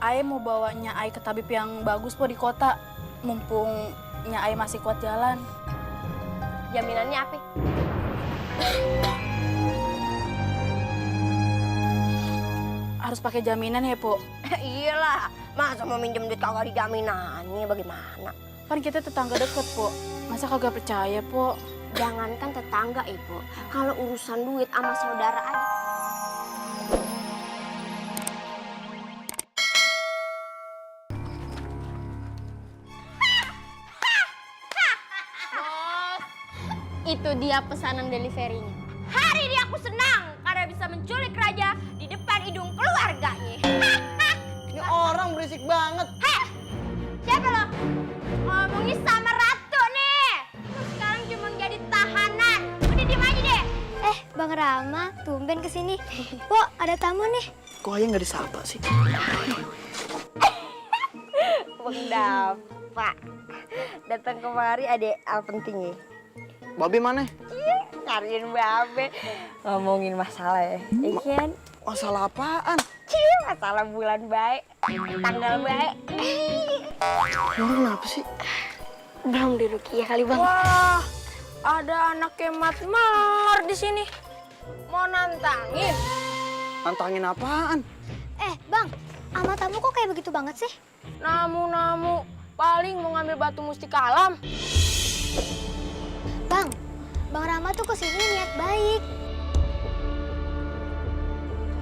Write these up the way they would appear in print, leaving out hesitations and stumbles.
Ae mau bawa Nyai ke tabib yang bagus po di kota. Mumpung Nyai masih kuat jalan. Jaminannya apa? Harus pakai jaminan ya, Po? Iyalah, masa mau minjem duit kagak dijaminannya bagaimana? Kan kita tetangga deket, Po. Masa kagak percaya, Po? Jangankan tetangga, Ibu. Kalau urusan duit sama saudara aja. Itu dia pesanan deliverynya. Hari ini aku senang karena bisa menculik raja di depan hidung keluarganya. Ini orang berisik banget. Hei, siapa lo? Ngomongin sama ratu nih. Lu sekarang cuma jadi tahanan. Udah diem aja deh. Bang Rama, tumben kesini. Pok, ada tamu nih. Kok aja nggak disapa sih? Bang Dapa. Datang kemari ada apa pentingnya? Babe mana? Iya, nyariin Babe. Ngomongin masalah ya. Ikan. Masalah apaan? Masalah bulan baik. Tanggal baik. Lu kenapa sih? Belum di Rukiah kali, Bang. Wah, ada anak kemat mar di sini. Mau nantangin? Nantangin apaan? Bang, ama tamu kok kayak begitu banget sih? Namu paling mau ngambil batu mustika alam. Bang Rama tuh kesini niat baik.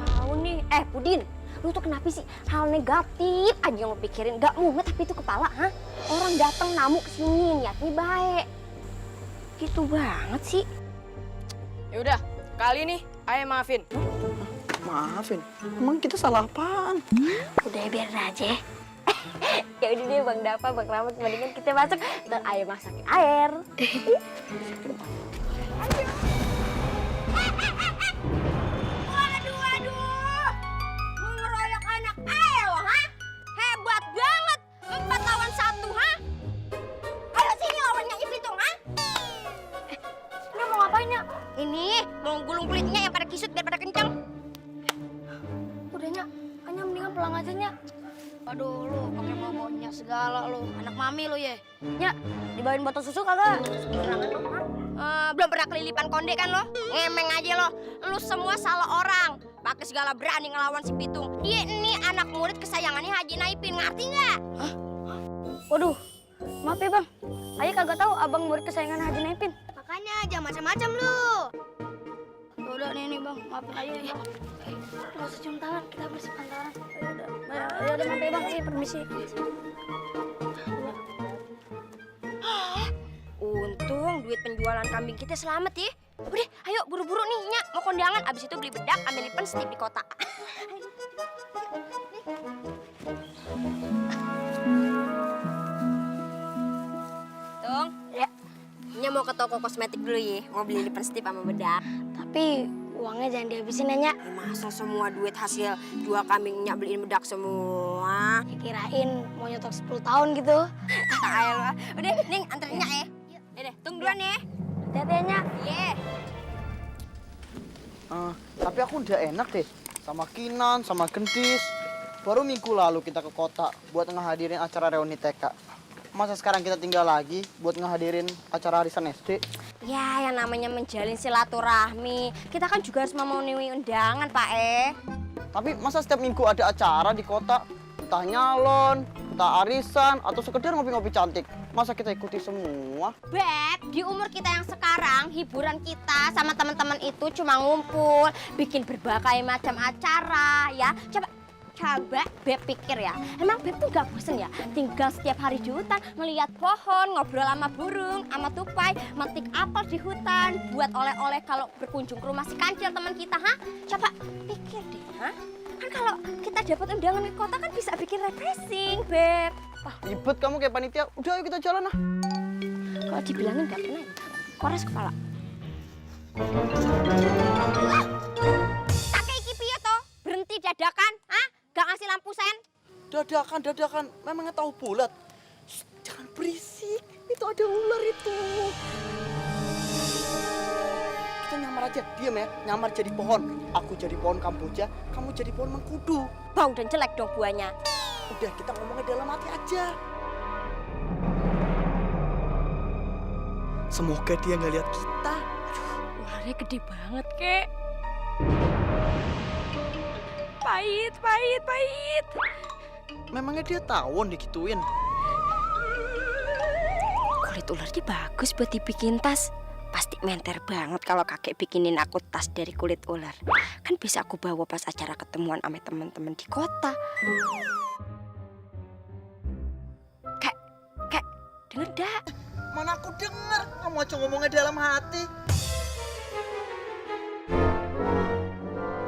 Tahu nih, Pudin, lu tuh kenapa sih hal negatif aja yang lu pikirin? Gak mumet tapi itu kepala, ha? Orang datang namu kesini niatnya baik. Gitu banget sih. Ya udah, kali ini Ayah maafin. Maafin, emang kita salah apaan? Udah biar aja. Ya udah deh Bang Dapa, Bang Rahmat, mendingan kita masuk dan Ayah masakin air. Waduh, mau ngeroyok anak Ayah loh, ha? Hebat banget, 4 lawan 1, ha? Ayo sini lawannya Ipitung, ha? Ini mau ngapain ya? Ini mau gulung kulitnya yang pada kisut biar pada kencang. Udah, Nyak. Hanya mendingan pulang aja, Nyak. Aduh, lu pakai bawa segala lu. Anak mami lu ya. Nyak, dibawain botol susu kagak? Belum pernah kelilipan konde kan lo? Ngemeng aja lo. Lu semua salah orang. Pakai segala berani ngelawan si Pitung. Dia ini anak murid kesayangannya Haji Naipin, ngerti nggak? Waduh, maaf ya, Bang. Ayah kagak tahu abang murid kesayangan Haji Naipin. Makanya jangan macam-macam lu. Udah nih, Bang. Maafin ayah ya. Nggak usah cium tangan, kita bersihkan tangan. Ya udah, maaf ya, Bang. Permisi. Untung duit penjualan kambing kita selamat ya. Udah, ayo buru-buru nih, Nyak. Mau kondangan, abis itu beli bedak, ambil lipen setip di kota. Tung, Ya. Nyak mau ke toko kosmetik dulu ya. Mau beli lipen setip sama bedak. Tapi uangnya jangan dihabisin ya, Nyak. Masa semua duit hasil jual kambing Nyak beliin bedak semua? Kirain mau nyetok 10 tahun gitu. Ayolah. Udah, Ning, anterin Nyak ya. Udah, tunggu duluan ya. Hati-hati ya, Nyak. Iya. Tapi aku udah enak deh sama Kinan, sama Gendis. Baru minggu lalu kita ke kota buat ngehadirin acara reuni TK. Masa sekarang kita tinggal lagi buat ngehadirin acara arisan SD? Ya, yang namanya menjalin silaturahmi. Kita kan juga harus memenuhi undangan, Pak Tapi masa setiap minggu ada acara di kota? Entah nyalon, entah arisan, atau sekedar ngopi-ngopi cantik. Masa kita ikuti semua? Beb, di umur kita yang sekarang, hiburan kita sama teman-teman itu cuma ngumpul, bikin berbagai macam acara, ya. Coba Beb pikir ya, emang Beb tuh gak bosen ya? Tinggal setiap hari di hutan, melihat pohon, ngobrol sama burung, sama tupai, metik apel di hutan, buat oleh-oleh kalau berkunjung ke rumah si Kancil teman kita, ha? Coba pikir deh, ha? Kan kalau kita dapat undangan ke kota kan bisa bikin refreshing, Beb. Ribet kamu kayak panitia. Udah ayo kita jalan lah. Kalau dibilangin gak pernah, kores kepala. Kakek iki piye toh? Berhenti dadakan, ah? Gak ngasih lampu sen? Dadakan. Memangnya tahu bulat? Shh, jangan berisik. Itu ada ular itu. Kita nyamar aja, diam ya. Nyamar jadi pohon. Aku jadi pohon kamboja, kamu jadi pohon mengkudu. Bau dan jelek dong buahnya. Udah kita ngomongnya dalam hati aja. Semoga dia nggak lihat kita. Ularnya gede banget, Kek. Pahit, pahit, pahit. Memangnya dia tawon digituin? Kulit ularnya bagus buat dibikin tas. Pasti menter banget kalau kakek bikinin aku tas dari kulit ular. Kan bisa aku bawa pas acara ketemuan sama teman-teman di kota. Kek, denger dak? Mana aku denger, kamu aja ngomongnya dalam hati.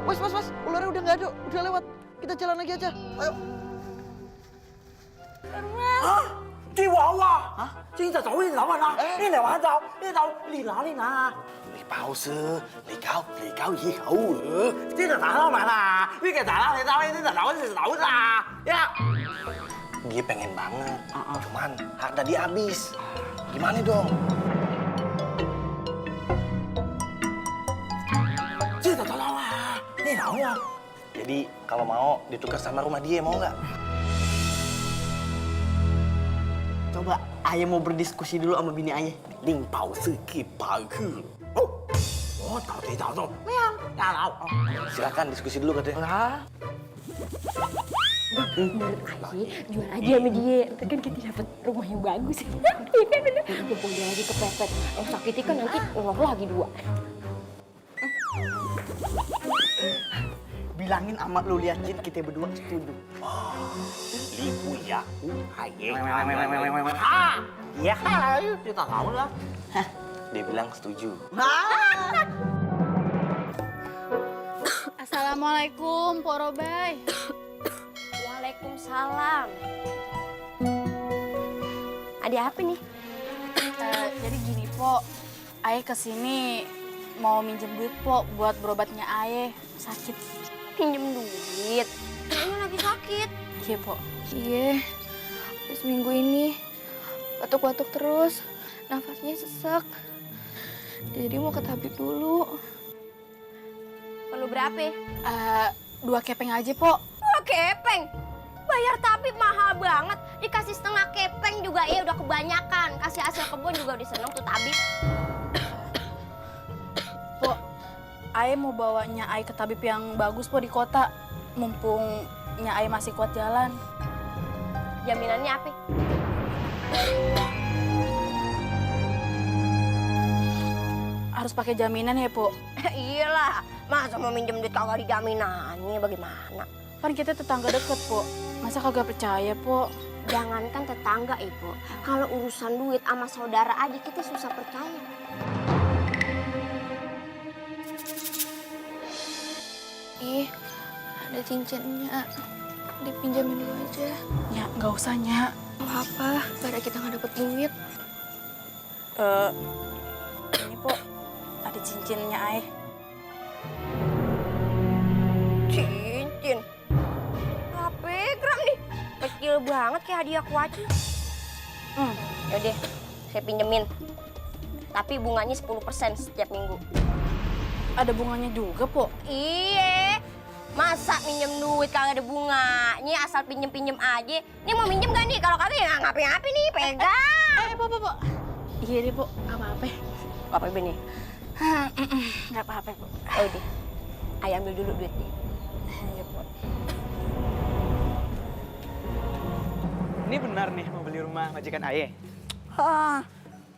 Mas, ularnya udah nggak ada, udah lewat. Kita jalan lagi aja, ayo. 鸡娃娃啊，这只走你走啊，你嚟玩走，你走你拿，你包死，你搞以後這個打撈埋啦，呢個打撈你打呢個走啦，ya. Dia pengen banget, cuman harga dia habis. Gimana dong? Cerita tolong lah, ini namanya. Jadi kalau mau ditukar sama rumah dia mau nggak? Coba ayah mau berdiskusi dulu sama bini ayah. 令保是给保去。哦，tahu tidak tahu. Tahu. Silakan diskusi dulu katanya. Jual aja sama dia, ntar kan kita dapat rumah yang bagus. Iya kan bener, mumpung dia lagi kepepet. Yang sakitnya kan nanti ngolong lagi 2. Bilangin sama lu liatin kita berdua setuju. Lipu ya, aye. Ya, kita tahu lah. Dia bilang setuju. Assalamualaikum, Pok Robai. Waalaikumsalam. Ada apa nih? Jadi gini, Pok. Ayah kesini mau minjem duit, Pok, buat berobatnya Ayah. Sakit. Pinjem duit. Kayaknya lagi sakit. Iya, Pok. Iya, udah seminggu ini batuk-batuk terus, nafasnya sesek. Jadi mau ke tabib dulu. Perlu berapa? 2 kepeng aja, Pok. 2 kepeng? Bayar tabib mahal banget. Dikasih setengah kepeng juga ya udah kebanyakan. Kasih hasil kebun juga udah seneng tuh tabib. Pok, Ayah mau bawanya Ayah ke tabib yang bagus, Pok, di kota. Mumpung Ayah masih kuat jalan. Jaminannya apa? Harus pakai jaminan ya, Pok? Iyalah, masa mau minjem duit kagak dijaminannya bagaimana? Kan kita tetangga deket, Pok. Masa kagak percaya, Pok? Jangankan tetangga, Ibu. Kalau urusan duit sama saudara aja kita susah percaya. Ih, ada cincinnya. Dipinjamin dulu aja. Ya, nggak usah, Nya. Apa-apa, karena kita nggak dapet duit. Ini, Pok. Ada cincinnya Ayah. Cincin? Apa gram nih? Kecil banget kayak hadiah aku aja. Yaudah, saya pinjemin. Tapi bunganya 10% setiap minggu. Ada bunganya juga, Pok. Iya, masa minjem duit kalau ada bunganya, asal pinjem-pinjem aja. Ini mau minjem gak nih? Kalau kagak ya ngapain-ngapain nih, pegang. Pok. Iya deh, Pok. Gak apa-apa. Apa nih? Gak apa-apa, Pok. Oh deh, ayah ambil dulu duitnya. Iya, Pok. Ini benar nih mau beli rumah majikan ayah?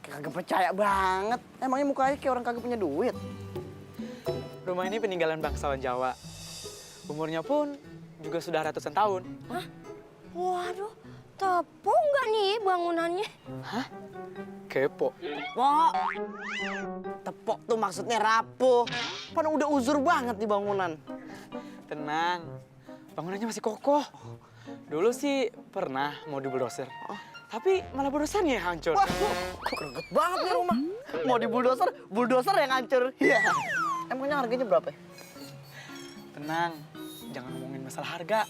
Kagak percaya banget. Emangnya muka ayah kayak orang kagak punya duit? Rumah ini peninggalan bangsawan Jawa. Umurnya pun juga sudah ratusan tahun. Hah? Waduh, tepung nggak nih bangunannya? Kepo. Pok, tepok tuh maksudnya rapuh. Padahal udah uzur banget di bangunan. Tenang, bangunannya masih kokoh. Dulu sih pernah mau dibuldoser. Tapi malah buldosernya yang hancur. Wah, greget banget nih rumah. Mau di bulldozer yang hancur. Iya. Emangnya harganya berapa ya? Tenang, jangan ngomongin masalah harga.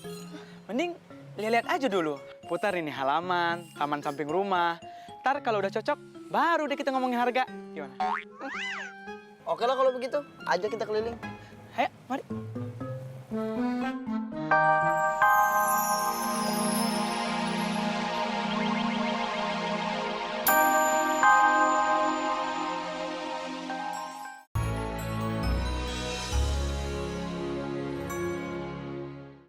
Mending lihat aja dulu. Putar ini halaman, taman samping rumah. Ntar kalau udah cocok, baru deh kita ngomongin harga. Gimana? Oke lah kalau begitu, ajak kita keliling. Ayo, mari.